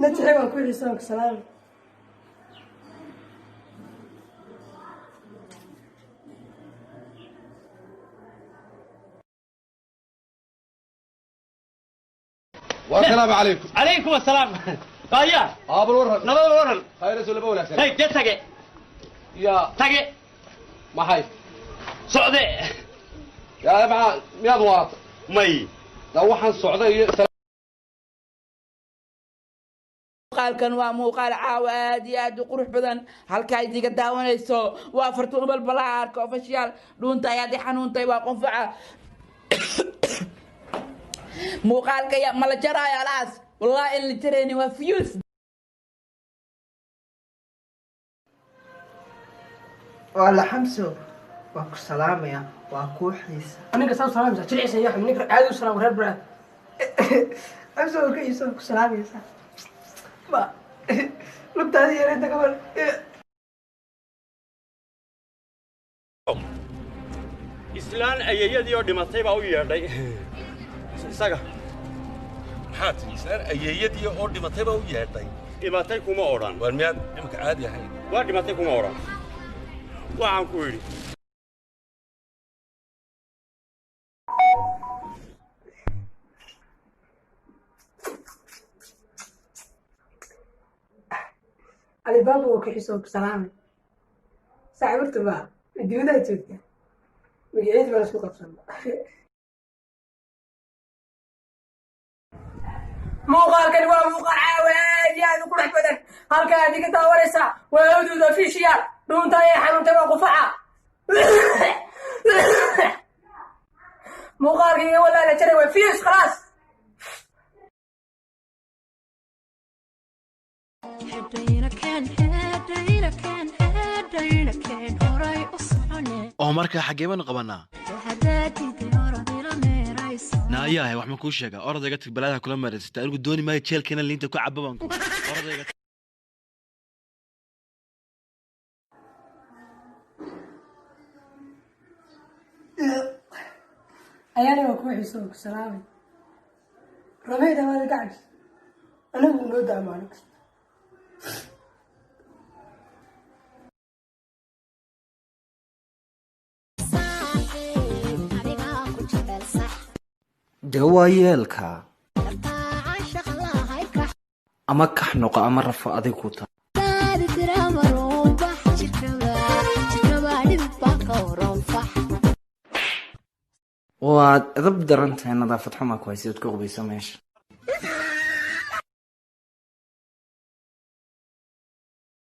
Najixi, waan ku xiisa, waan ku salaamay. والسلام عليكم. Calaykum asalaam aya. Aabal, waran? Nabada, waran. Khayr soo laba wanaagsan. Hey, dee tage. Ya. Tage. Maxay? Socde. Yaa, maxaa? Miyaad waata? May. Da waxaan socday iyo Muuqaalkan waa muuqaal caawa aad iyo aad u qurux badan. Halkaa idiga daawanayso waa Fartuun Balbalaarka Official. Dhuunta ayaad i xanuuntay, waa qonfaca. Muuqaalka ya ma la jaraayo? Alaas, wallahi in la jarayni waa fiyuus. Waa la Xamso, waa ku salaamaya, waa kuu xiisa. Ninka saa u salaamaysa jilicsan yaa xum, ninka caadi u salaam, reer baraad. Xamso, waa ka xiisa, waa ku salaamaysa. Ma lugtaadi yareynta gabar. Islaan ayeeyadii oo dhimatay baa u yeedhay isaga. Maxaa tiri? Islaan ayeeyadii oo dhimatay baa u yeedhay? Dhimatay kuma odhan. Waar, miyaad imika caadi ahayn? Waa dhimatay kuma odhan, waxaan ku idhi. Alibaaba, waa ku xiisa, waa ku salaamay. Saaxiibta baa dibadaha joogta, magaciid baa lasku qabsan. Muuqaalkani waa muuqaal caawa aad iyo aad u qurux badan. Halka aad iga daawanaysaa waa Awduud Official. Dhuunta ayaa xanuuntay, waa qufaca. Muuqaalkayga walaa la jaray, waa fiyus, khalaas. Oo markaa xaggee baanu qabanaa? Naayahay, wax ma kuu sheegaa? Orodayga tag, balaadaha kula maraysata. Anigu dooni maayo jeelkeena liinta ku caba baan ku orodayga. Ayaana waa kuu xiisa, waa ku salaamay. Rabeyda waa la gacabs, anagu noo daa maalin kasta. Dee waa yeelka ama kax noqo ama rafo adigu ta. Waad edab daran tahay, nadaafad xumaa ku haysid ku qubayso meesha.